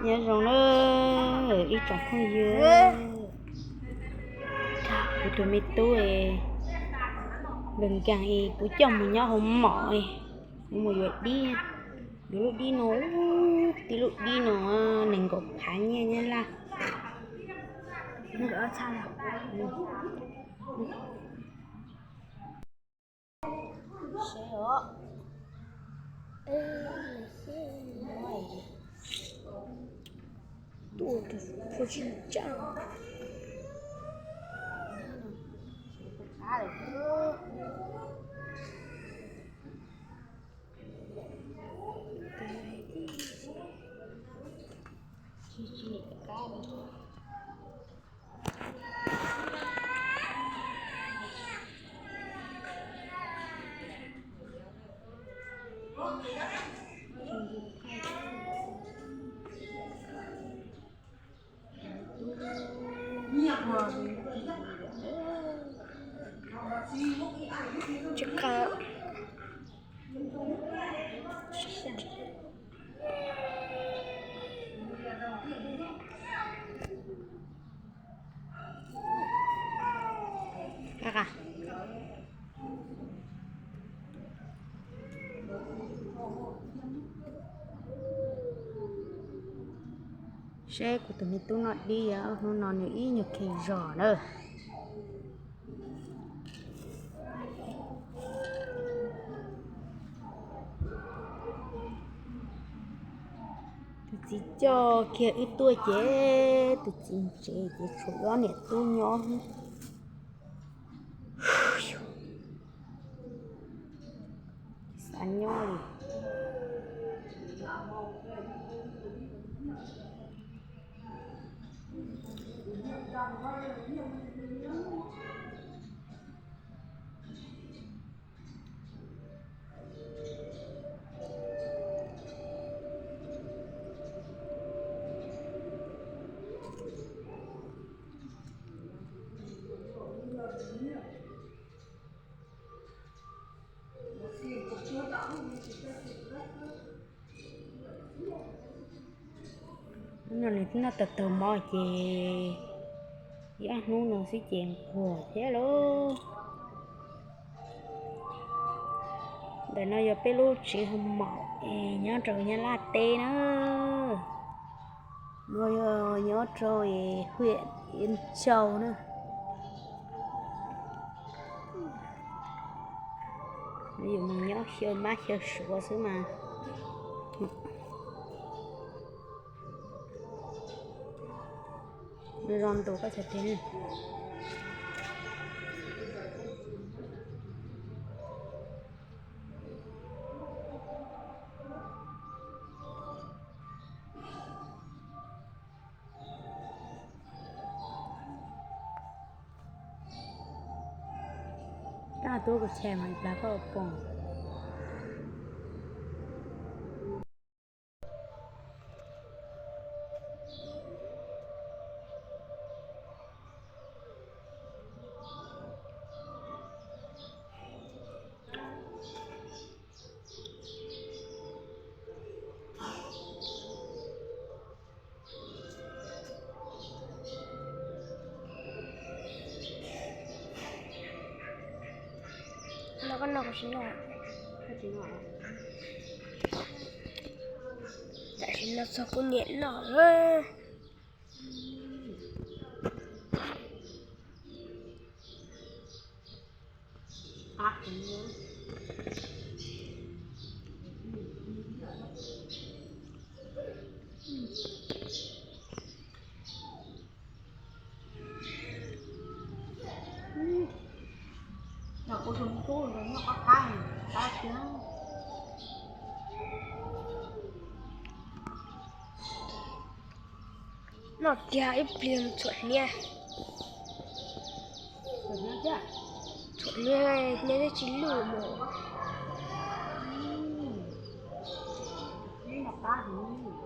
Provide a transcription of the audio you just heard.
Nyob zoo na ib tsoom phooj ywg, kuv tus me tub nkees nkees es kuv coj mus nyob hauv mom, kuv mus yuav dib, yuav lub dib no, tib lub dib no nees nkaum phav nyiaj Nyab Laj. Seb kuv tus me tub noj dib, hnub no nws ib nyuag kheej zog na. Tus txiv coj kiag wb tuaj ces tus txiv tsev ces tshuav ob niam tub nyob. Xav nyob li. Hnub no nws twb noj tau taug mov ces ib ob hnub no xwb ces nquag thiab lauj. Ntawm no yog peb lub tsev hoo maum es nyob rau Nyab Laj teb na. No yog nyob rau hwm Yem Tsau na. Yus mus nyob xyaw mab xyaw suav xwb mas. Zoo ntu koj txhais tes. Koj tuav kuv chais mas ib plag koj ua poom. No koj noj kuv tsis noj. Tam sim no txog kuv niam noj. Kuv tus tub noj qab qab, qab tiag. Noj tiag ib pliag txhuam hniav. Txhuam hniav, hniav twb tsis luj mus. Noj qab heev.